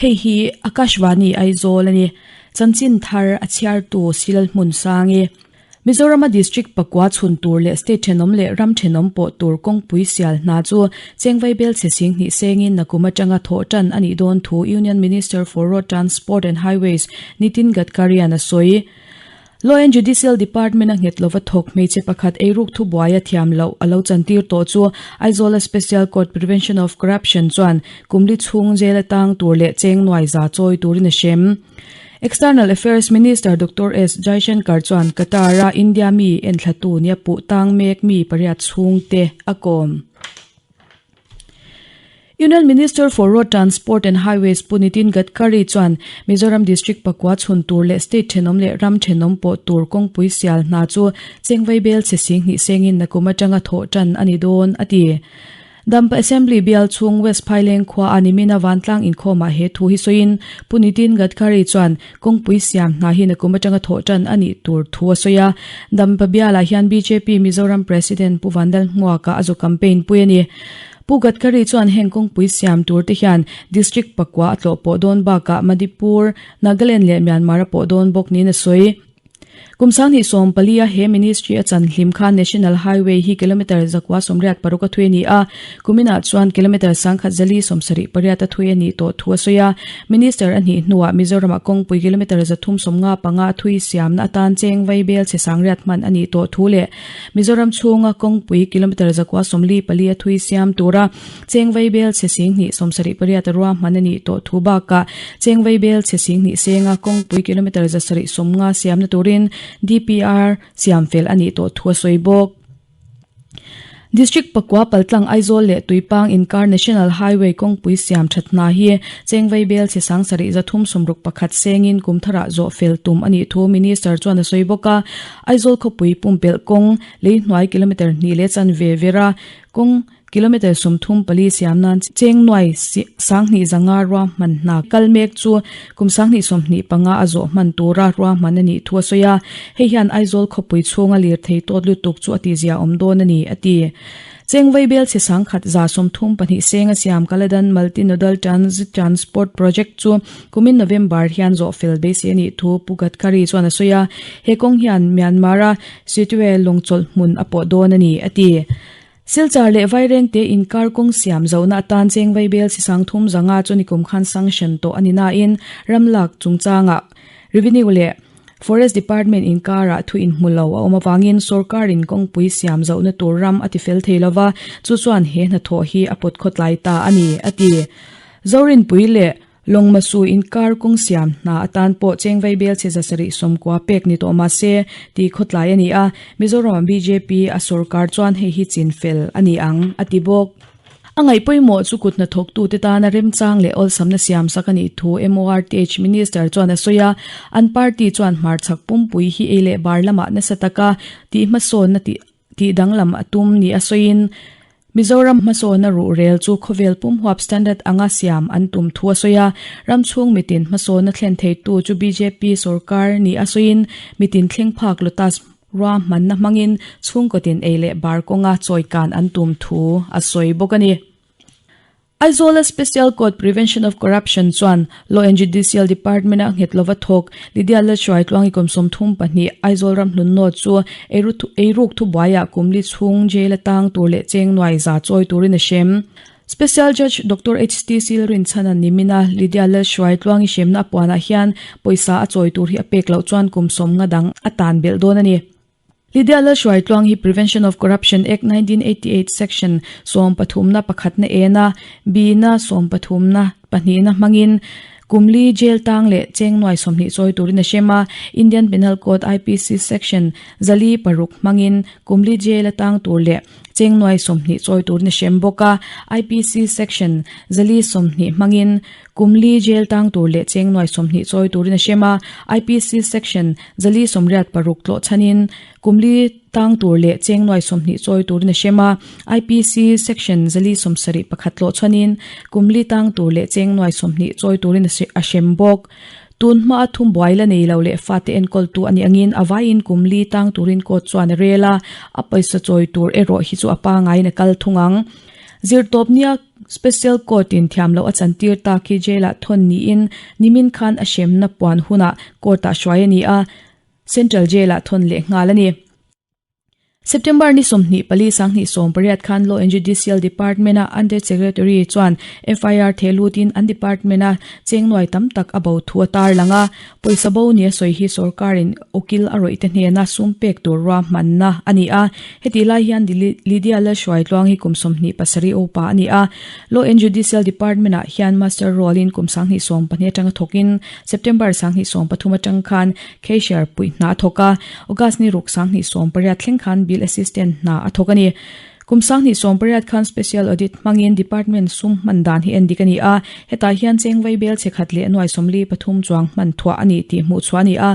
Hei hi Akashvani Aizawl a ni. Chanchin thar a chhiartu Silal Hmunsangi. Mizorama District pakua chhun tur leh State thenawm leh ram thenawm pawh tur kawngpui sial hna chu Chengvai bel chhe sing hnih sengin nakum atanga thawh tan a nih dawn thu Union Minister for Road Transport and Highways Nitin Gadkari-a'n a sawi. Law and Judicial Department a nghet lova thawk hmeichhe pakhat eiruk thubuai a thiam loh a lo chantir tawh chu Aizawl-a Special Court Prevention of Corruption chuan kumli chhung jail atang tur leh cheng nuai za chawi turin a hrem. External Affairs Minister Doctor S Jaishankar chuan Qatar-a India mi enthlatu nia puh tang mek mi pariat chhungte a kawm. Union Minister for Road Transport and Highways Pu Nitin Gadkari chuan Mizoram District pakua chhun tur leh state thenawm leh ram thenawm pawh tur kawngpui sial hna chu Chengvai bel chhe sing hnih sengin nakum atanga thawh tan a ni dawn a ti. Dampa Assembly bial chhung West Phaileng khua a nimina vantlang inkhawmah he thu hi sawiin Pu Nitin Gadkari chuan kawngpui siam hna hi nakum atanga thawh tan a nih tur thu a sawi a. Dampa bialah hian bjp Mizoram President Pu Vandal Hmuaka a zu campaign pui a ni. Pu Gadkari chuan heng kawngpui siam tur te hian District pakua a tlawh pawh dawn bakah Manipur, Nagaland leh Myanmar a pawh dawn bawk niin a sawi. Kum 2014 a he ministry a chan hlim khan National Highway hi kilometre 186 a thui a ni a, kuminah chuan kilometre 1078 a thui a nih tawh thu a sawi a. Minister a hnih hnuah Mizoramah kawngpui kilometre 355 a thui siamna atan cheng vaibel chhe sangriat hman a nih tawh thu leh Mizoram chhunga kawngpui kilometre 144 a thui siam tura Cheng vaibel chhe 10 78 a ruahman a nih tawh thu bakah Cheng vaibel chhe 10 senga kawngpui kilometre 750 siamna turin DPR siam fel a nih tawh thu a sawi bawk. District pakua paltlang Aizawl leh Tuipang inkar National Highway kawngpui siam that hna hi Cheng vaibel chhe 7361 sengin kum tharah zawh fel tum a nih thu Minister chuan a sawi bawk a. Aizawl khawpui pumpelh kawng lei hnuai kilometre hnih leh chanve vera kawng Kilometre 34 siam nan cheng nuai 2005 ruahman hna kal mek chu kum 2025 a zawh hman tura ruahman a nih thu a sawi a, hei hian Aizawl khawpui chhunga lirthei tawt lutuk chu a tihzia awm dawn a ni, a ti. Cheng vaibel chhe 132 senga siam Kaladan Multi-Nodal Transit Transport Project chu kumin November hian zawh fel beisei a nih thu Pu Gadkari chuan a sawi a, he kawng hian Myanmar-a Sittwe lawngchawlh hmun a pawh dawn a ni, a ti. Silchar leh Vairengte inkar kawng siam zohna atan cheng vaibel chi 3500 chu nikum khan sanction tawh a ni nain ramlak chungchangah Revenue leh Forest Department inkarah thu inhmu lo a awm avangin sorkarin kawngpui siam zohna tur ram a tifel thei lova, chu chuan he hnathawh hi a pawt khawtlai ta a ni, a ti. Zorinpui leh Lawngmasu inkar kawng siam hna atan pawh cheng vaibel chhe 790 pek ni tawh mah se tih khawtlai a ni a, Mizoram bjp a sorkar chuan hei hi chin fel a ni ang, a ti bawk. A ngaih pawimawh chu kut hnathawktute tana remchang leh awlsamna siam sak a nih thu MORTH Minister chuan a sawi a, an party chuan hmarchhak pumpui hi ei leh bar lamah nasa taka tih hmasawnna tih tih danglam a tum ni a sawiin Mizoram hmasawnna ruhrel chu khawvel pum huap standard anga siam an tum thu a sawi a, ram chhung mitin hmasawnna thlen theitu chu bjp sorkar ni a sawiin mitin thleng phak lotus ruahmanna hmangin chhungkawtin ei leh bar kawnga chawikan an tum thu a sawi bawk a ni. Aizawla Special Court Prevention of Corruption chuan Law and Judicial Department a nghet lova thawk Lydia Lalhruai Tluangi kum 32 Aizawl ram hlun nawt chu eiruk thubuaiah kum li chhung jail a tang tur leh cheng nuai za chawi turin a hrem. Special Judge Doctor HT Silrinchhana nimina Lydia Lalhruai Tluangi hremna a puanah hian pawisa a chawi tur hi a pek loh chuan kum 50 dang a tan belh dawn a ni. Lydia Lalhruai Tluang hi Prevention of Corruption Act 1988 Section 13 na pakhatna ena B na 13 na pahnihna hmangin kumli jail tang leh cheng nuai 20 chawi turin a hrem a, Indian Penal Code IPC Section 406 hmangin kumli jail a tang tur leh cheng nuai 20 chawi turin a hrem bawk a, IPC Section 420 hmangin Kumli jail tang tur leh cheng nuai 20 chawi turin a hrem a, IPC Section 486 tlawh chhanin kumli tang tur leh cheng nuai 20 chawi turin a hrem a, IPC Section 471 tlawh chhanin kumli tang tur leh cheng nuai 20 chawi turin a hrem bawk. Tun hma a thum buai la nei lo leh fate enkawltu a nih angin a vaiin kumli tang turin court chuan a rel a, a pawisa chawi tur erawh hi chu a pangaiin a kal thung ang. Zirtawp nia. Special Court in thiam loh a chantir tak hi jail ah thawn niin nimin khan a hremna puan hunah court ah hruai a ni a, Central Jail ah thawn leh nghal a ni. September ni 24 2018 khan Law and Judicial Department a Under Secretary chuan FIR theh lutin an department a cheng nuai tam tak a bo thu a tarlang a. Pawisa bo nia sawi hi sorkarin ukil a rawih te hnena sum pek tur ruahmanna a ni a. Hetih lai hian Lydia Lalhruaitluang hi kum 27 upa a ni a. Law and Judicial Department ah hian Master role in kum 2014 atanga thawkin September 2013 atang khan Cashier puih hna a thawk a, August ni ruk 2018 thleng khan Bill Assistant hna a thawk a ni. Kum 2018 khan Special Audit hmangin Department sum hman dan hi en dik a ni a, hetah hian cheng vaibel che khat leh nuai 43 chuang hman thuah a ni tih hmuh chhuah a ni a,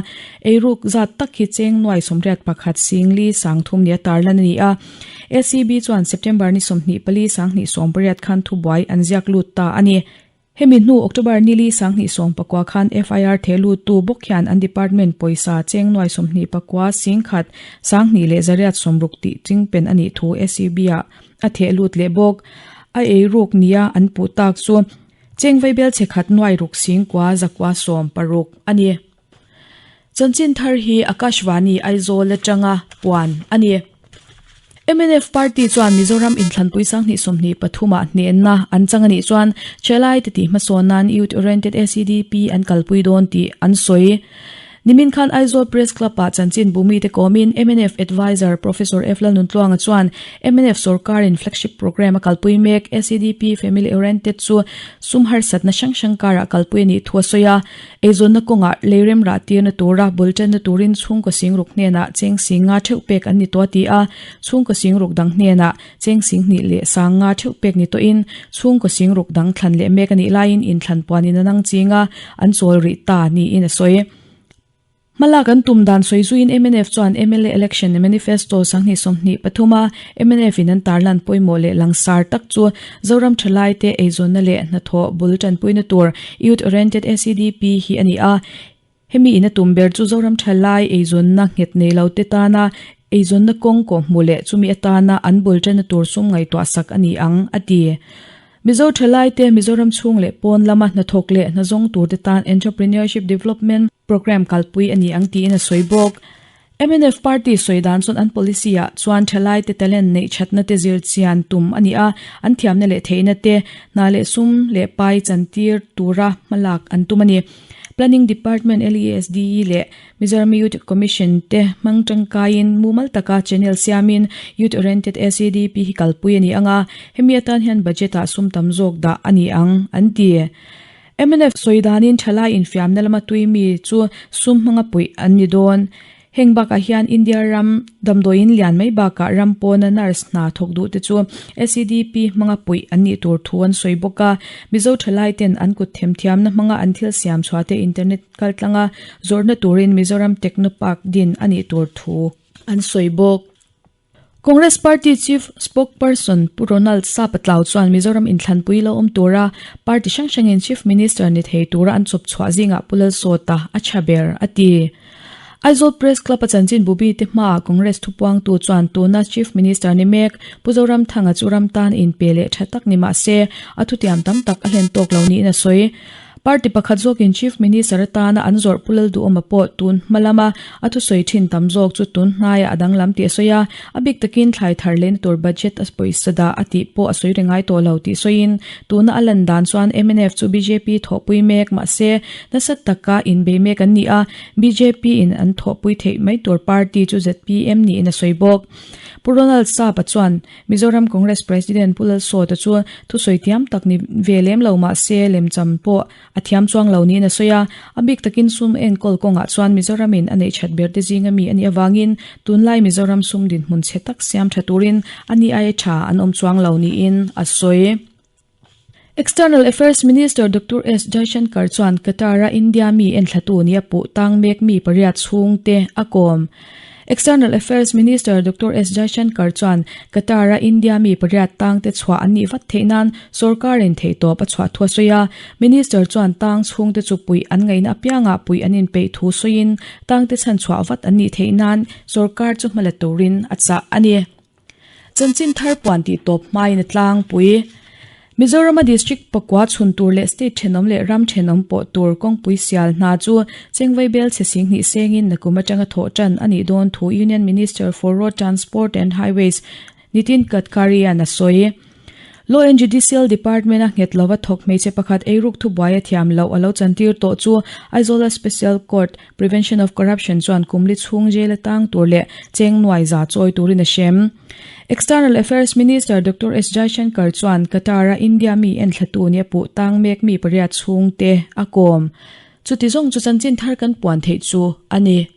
eiruk zat tak hi cheng nuai 81 singli sangthum nia tarlan a ni a. ACB chuan September ni 24 2018 khan thubuai an ziak lut ta a ni. Hemi hnu October nili 2019 khan FIR theh luttu bawk hian an department pawisa cheng nuai 29 singkhat sanghnih leh zariat sawmruk tih chingpen a nih thu ACB ah a theh lut leh bawk. A eiruk nia an puh tak chu cheng vaibel chhe khat nuai ruk singkua zakua sawm paruk a ni. Chanchin thar hi Akashvani Aizawl atanga puan a ni. Mnf party chuan Mizoram inthlanpui 2023 ah hnehna an chang a nih chuan Chelai te tih hmasawn nan Youth Oriented SEDP an kalpui dawn tih an sawi. Nimin khan Aizawl Press Club ah chanchin bumi te kawmin mnf Adviser Professor F Lalnuntluanga chuan mnf sorkarin flagship programme a kalpui mek SEDP Family Oriented chu sum harsatna hrang hrang karah kalpui a nih thu a sawi a. Eizawnna kawngah leirem rah tirna tura bul tanna turin chhungkaw singruk hnenah cheng sing nga theuh pek an ni tawh a ti a, chhungkaw singruk dang hnenah cheng sing hnih leh sang nga theuh pek ni tawhin chhungkaw singruk dang thlan leh mek a nih laiin inthlan puanin a nang ching a, an chawl rih ta niin a sawi. Hmalak an tum dan sawi zuiin mnf chuan mla election manifesto 2023 a mnf in an tarlan pawimawh leh langsar tak chu Zoram thalaite eizawnna leh hnathawh bul tanpuina tur Youth Oriented SEDP hi a ni a. Hemi in a tum ber chu Zoram thalai eizawnna nghet nei lo te tana eizawnna kawng kawhhmuh leh chumi atana an bul tanna tur sum ngaihtuah sak a ni ang, a ti. Mizo thalaite Mizoram chhung leh pawn lama hnathawk leh hnazawng turte tan Entrepreneurship Development Programme kalpui a ni ang tiin a sawi bawk. Mnf party sawi dan chuan an policy ah chuan thalaite talent neih thatna te zir chian tum a ni a, an thiamna leh theihna te hna leh sum leh pai chantir tura hmalak an tum a ni. Planning Department, LESDE leh Mizoram Youth Commission te hmang tangkaiin mumal taka channel siamin Youth Oriented SEDP hi kalpui a ni ang a, hemi atan hian budget ah sum tam zawk dah a ni ang, an ti. Mnf sawi danin thalai infiamna lama tui mi chu sum hmanga puih an ni dawn. Heng bakah hian India ram damdawiin lian mai bakah ram pawna nurse hna thawk duh te chu SEDP hmanga puih an nih tur thu an sawi bawk a. Mizo thalai ten an kut themthiamna hmanga an thil siam chhuah te internet kaltlanga zawrhna turin Mizoram Techno Park din a nih tur thu an sawi bawk. Congress Party Chief Spokesperson Pu Ronald Sapatlau chuan Mizoram inthlanpui lo awm tura party hrang hrangin Chief Minister ni thei tura an chawp chhuah zingah Pu Lalsawta a tha ber a ti. Aizawl Press Club a chanchin bubi te hmaah Congress thupuangtu chuan tuna Chief Minister ni mek Pu Zoramthanga chu ram tan inpe leh tha tak ni mah se a thutiam tam tak a hlen tawk lo niin a sawi. Party pakhat zawkin Chief Minister atana an zawrh Pu Lalduhawma pawh tun hma lama a thusawi thin tam zawk chu tun hnaiah a danglam tih a sawi a, a bik takin thlai thar lehna tur budget a pawisa dah a tih pawh a sawi ri ngai tawh lo tih sawiin tuna a lan dan chuan mnf chu bjp thawhpui mek mahse nasa taka inbei mek an ni a, bjp in an thawhpui theih mai tur party chu zpm niin a sawi bawk. Pu Ronald Sapa chuan Mizoram Congress President Pu Lalsawta chu thusawi tiam tak ni ve lem lo mah se lemcham pawh a thiam chuang lo niin a sawi a. A bik takin sum enkawl kawngah chuan Mizoramin a neih that ber te zinga mi a nih avangin tunlai Mizoram sum dinhmun chhe tak siam tha turin a ni aia tha an awm chuang lo niin a sawi. External Affairs Minister Doctor S Jaishankar chuan Qatar-a India mi enthlatu nia puh tang mek mi pariat chhungte a kawm. External Affairs Minister Doctor S Jaishankar chuan Qatar-a India mi pariat tangte chhuah an nih vat theih nan sorkarin theihtawp a chhuah thu a sawi a. Minister chuan tang chhungte chu puih an ngaihna apiangah puih an inpeih thu sawiin tangte chhan chhuah vat an nih theih nan sorkar chu hmala turin a chah a ni. Chanchin thar puan tih tawp hmain a tlangpui. Mizorama District pakua chhun tur leh State thenawm leh ram thenawm pawh tur kawngpui sial hna chu Chengvai bel chhe singhnih sengin nakum atanga thawh tan a nih dawn thu Union Minister for Road Transport and Highways Nitin Gadkari-a'n a sawi. Law and Judicial Department-a nghet lova thawk hmeichhe pakhat eiruk thubuai a thiam loh a lo chantir tawh chu Aizawl-a Special Court, Prevention of Corruption chuan kumli chhung jail a tang tur leh cheng nuai za chawi turin a hrem. External Affairs Minister Doctor S Jaishankar chuan Qatar-a India mi enthlatu nia puh tang mek mi pariat chhungte a kawm. Chuti zawng chu chanchin thar kan puan theih chu a ni.